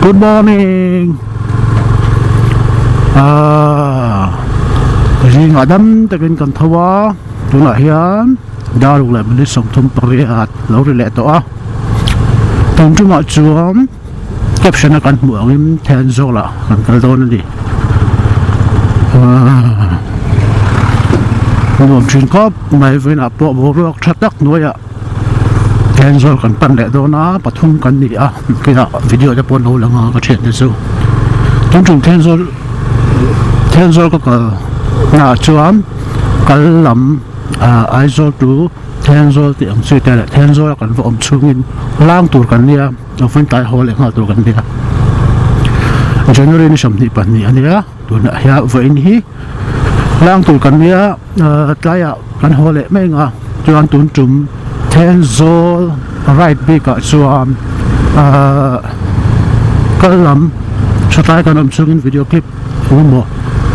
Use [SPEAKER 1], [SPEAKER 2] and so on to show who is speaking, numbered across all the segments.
[SPEAKER 1] Good morning ah zingah dam takin kan tho a tunah hian dar ruk leh minute 38 lo ri leh tawh a tun tumah chuan caption a kan hmuh angin Thenzawl ah kan kal dawn a ni ah nuam thin khawp mai vawiinah pawh boruak tha tak hnuaiah. Thenzawl kan pan leh dawn a pathum kan ni a kinah video te pawh an lo lang a ka thian te chu tun tum Thenzawl Thenzawl ka kal naah chuan kal lam ah Aizawl to Thenzawl tih ang chi te leh Thenzawl a kan va awm chhungin lang tur kan nia a vawiin tlai haw leh nghal tur kan nia January ni 22 a nia tunah hian vawiin hi lang tur kan nia. Tlaiah kan haw leh mai ang a chuan tun tum Thenzawl right bikah chuan ahh kal lam tha tlai kan awm chungin video clip engemaw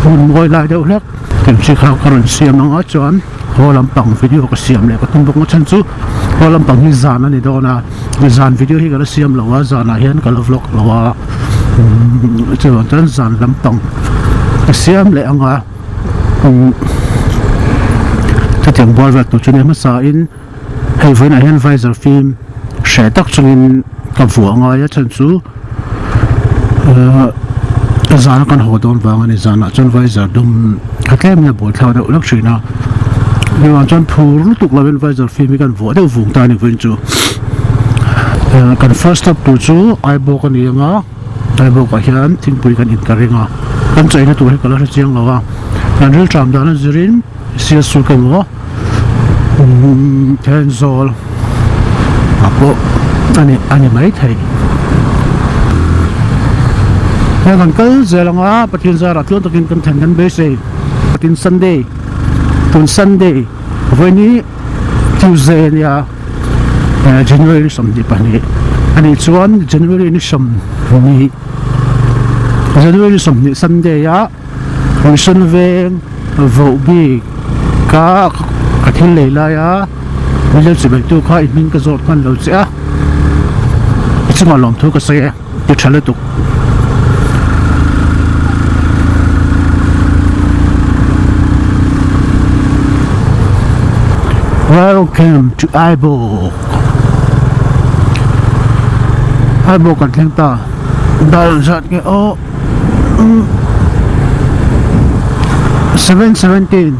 [SPEAKER 1] hmun mawi lai deuh hlek themchi kha ka rawn siam ang a chuan haw lampang video ka siam leh ka tum bawk a chhan chu haw lampang hi zan a ni dawn a zan video hi ka la siam lo a zanah hian ka la vlog lo a chuvang chuan zan lampang ka siam leh ang a. Chutiang bual vel tur chu nia hmasa in hei vawiinah hian visor fim hreh tak chungin ka vuah ngai a chhan chu ahh zana kan haw dawn vang a ni zanah chuan visor dum kha tlem in a buai thlak deuh hlek thin a chuvang chuan phur lutuk lovin visor fim hi kan vuah deuh vung ta a ni vawiin chu kan first stop tur chu Aibawk a ni ang a. Aibawkah hian thingpui kan in ka ring a, kan chaina tur hi ka la hre chiang lo a, kan rilṭam dan a zirin Sialsuk emaw Thenzawl ah pawh a ni a ni maithei. Heng kan kal zel ang a, Pathian zarah tluang takin kan thlen kan beisei. Tin Sunday, tun Sunday vawiini Tuesday a nia. January ni 22 a nih chuan January ni 20 January ni 20 Sunday a Mission Veng voh bik ka ka thil lei lai a Mizo chibai tu kha i hming ka zawt hman lo che a i chungah lawmthu ka sawi e ti tha lutuk. Welcome to Aibawk Aibawk kan thleng ta dar zat nge aw 7:17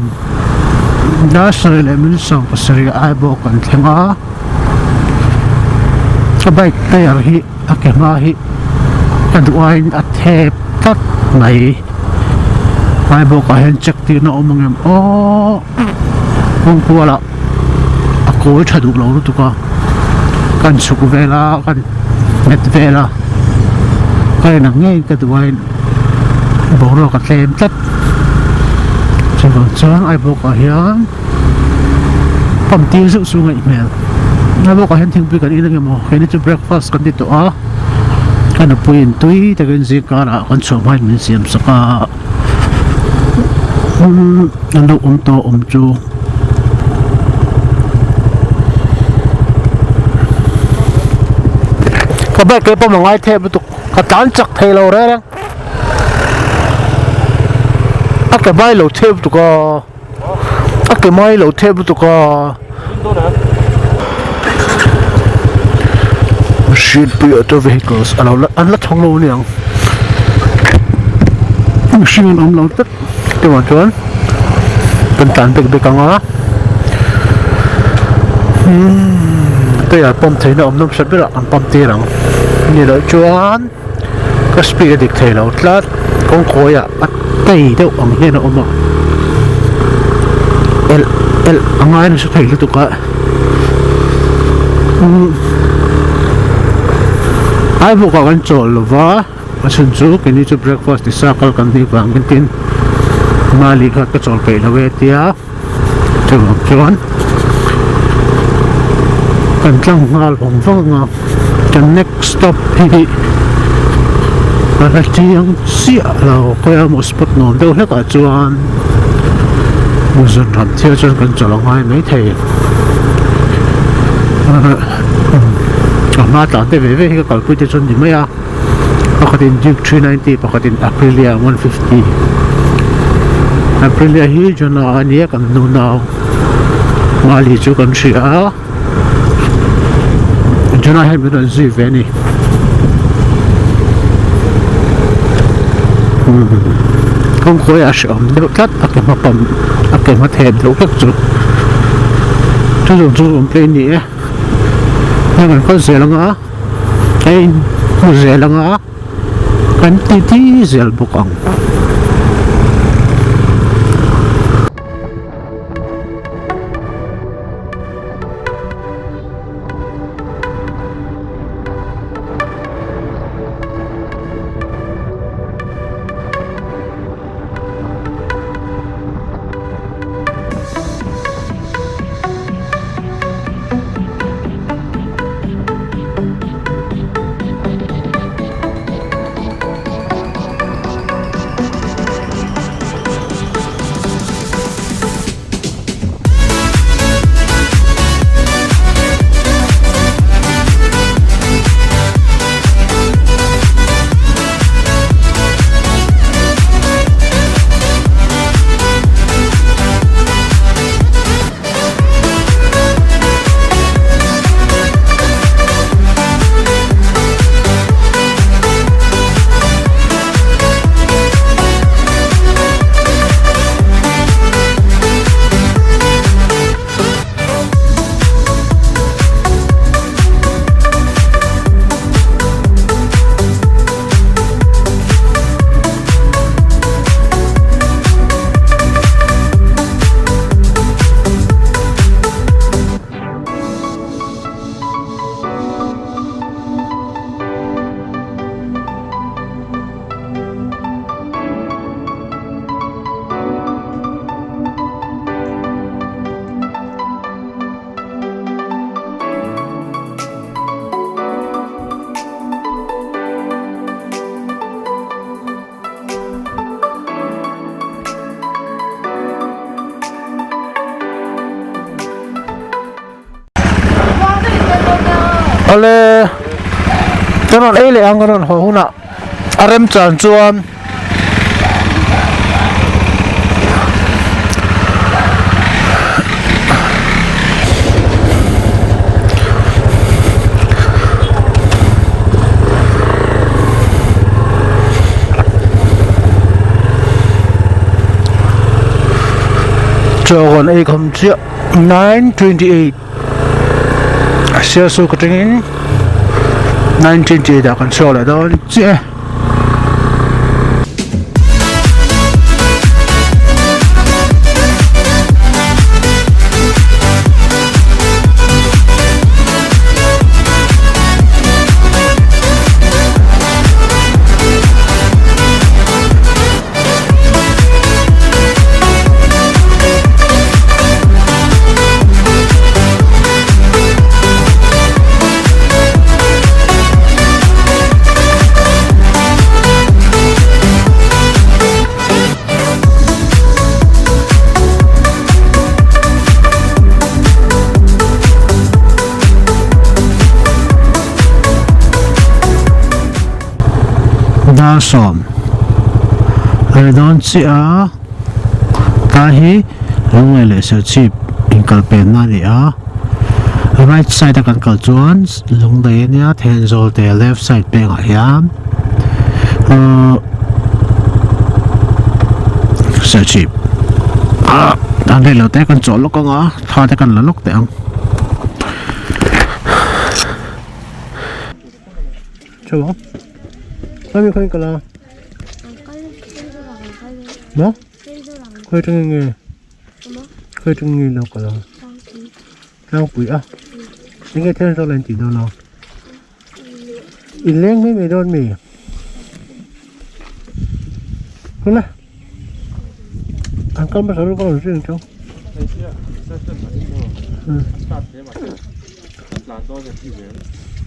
[SPEAKER 1] dar sarih leh minute 17 Aibawk kan thleng a ka bike tyre hi a ke hma hi ka duh aiin a thep tlat mai hmai bawkah hian check tirna a awm ang em aw kawng kualah a kawi tha duh lo lutuk a kan chhuk vel a kan nghet vel a ka en ang ngei ka duh aiin boruak a tlem tlat chuvang chuan ai bawkah hian. Pump tir zeuh chu ngaih hmel a bawkah hian thingpui kan in angemaw keini chu breakfast kan ti tawh a ka nupui in tui takin zingkarah kan chhuah hmain min siam sak a umm an lo awm tawh awm chu ka bike te pawh a ngai thep lutuk ka tlan chak thei lo reng reng a ke mai lo thep lutuk a. A ke mai lo thep lutuk a. Machine pui auto vehicles a lo la an la thawng lo aniang mihring an awm lo tlat te vang chuan kan tlan bek bek ang a umm tyre pump theihna awm nawm hret berah an pump tir ang ni loh chuan ka speed a dik thei lo tlat kawngkawi ah a tei deuh ang hian a awm a elh elh a ngai nasa thei lutuk a umm aibawk ah kan chawl lo va a chhan chu keini chu breakfast ti sa kal kan nih vangin tin mali kha ka chawl peih lo e tia chuvang chuan kan tlang nghal vang vang a kan next stop hi a la chiang chiah lo khawi emaw spot nuam deuh hlek ah chuan zun ram thil chuan kan chawlh a ngai maithei a hma tlan te ve ve hi ka kalpui te chuan ni mai a. Pakhatin Duke 390 pakhatin Aprilia 150. Aprilia hi Jonah a nia kan nunau Mali chu kan hria a. Jonah hian min rawn zui ve a ni. Kawngkawi a hrehawm deuh tlat a ke hma pam a ke hma thep deuh hlek chu. Chu zawng chu awm phei a ni e. Heng an kal zel anga a in hmu zel anga kan titi zel bawk ang. Awle ka rawn ei leh ang ka rawn haw hunah a remchan chuan Chaw rawn ei khawm chiah 9:28 Sialsuk atangin 9:28 ah kan chhuak leh dawn chiah e. Dar sawm a ri dawn chiah a ta hi Lunglei leh Serchhip inkal penna a ni a right side a kan kal chuan Lunglei a nia Thenzawl te left side pengah hian ahh Serchhip ah tan rei lo te kan chawh lawk ang a thla te kan la lawk teh ang. Chho Ami khawi kal a Maw khawi atangin nge khawi atangin nge lo kal a tlangpui a enge thil zawk la in tih dawn a in leng mai mai dawn mi hula an kal hmasa ru ka rawn zui ang chu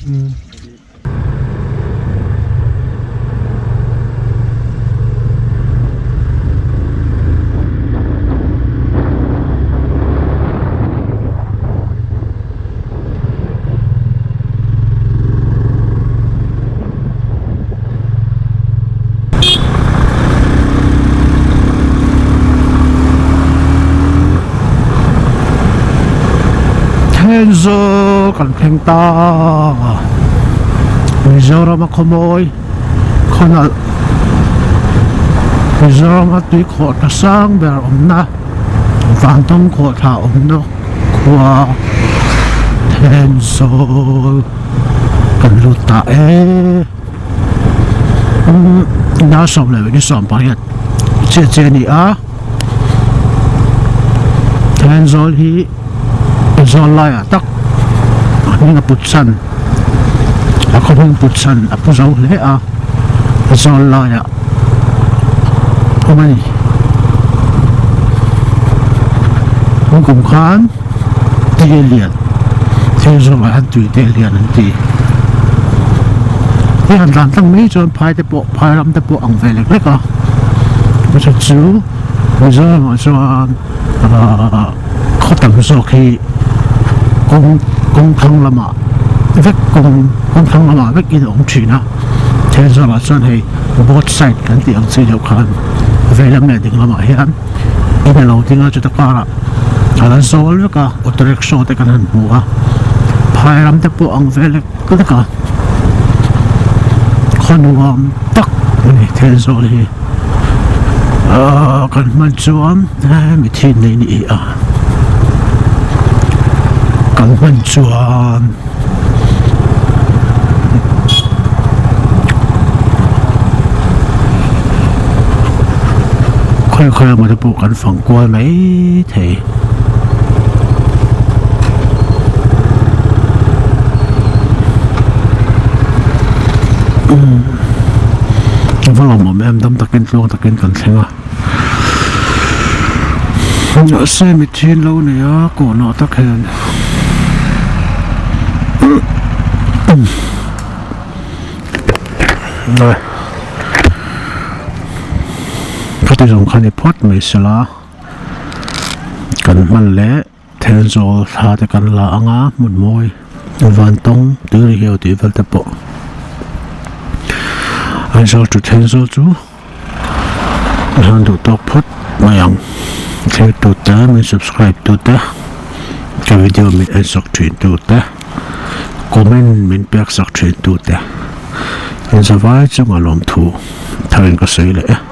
[SPEAKER 1] umm. Thenzawl kan thleng ta Mizorama khawmawi khawnalh Mizorama tuikhawhthla sang ber awmna Vantawng khawhthla awmna khua Thenzawl kan lut ta e. Dar 11:18 chiah chiah a ni a. Thenzawl hi zawl laiah tak a hming a put chhan a khaw hming put chhan a pu zo hle a zawl laiah awm a ni tun kum khan tui a lian Thenzawl ah hian tui te a lian an ti hei han tlan tlang mai chuan phai te pawh phai ram te pawh ang ve lek lek a chu. Mizoramah chuan ahh khaw tam zawk hi kawng kawng thlang lamah vek kawng kawng thlang lamah vek in a awm thin a Thenzawl ah chuan hei both side kan tih ang chi deuh khan veilam leh ding lamah hian in a lo ding a chuta karah a la zawl vek a auto rickshaw te kan han hmu a phai ram te pawh ang vel lek lek a khaw nuam tak a ni Thenzawl hi. Ahh kan hman chuan hemi thin nei ni a kan hman chuan khawi khawi emaw te pawh kan fang kual mai thei. A va lawmawm em dam takin tluang takin kan thleng a mahse mitthi an lo nei a kawhnah tak hian khati zawng kha ni phawt mai sela kan hman leh. Thenzawl thla te kan la ang a hmun mawi vantawng tui hiau tih vel te pawh Aizawl to Thenzawl chu a han duh tawk phawt mai ang thlir tu te min subscribe tu te ka video min en sak thin tu te comment min pek sak thin tu te in zavai chunga lawmthu tharin ka sawi leh e.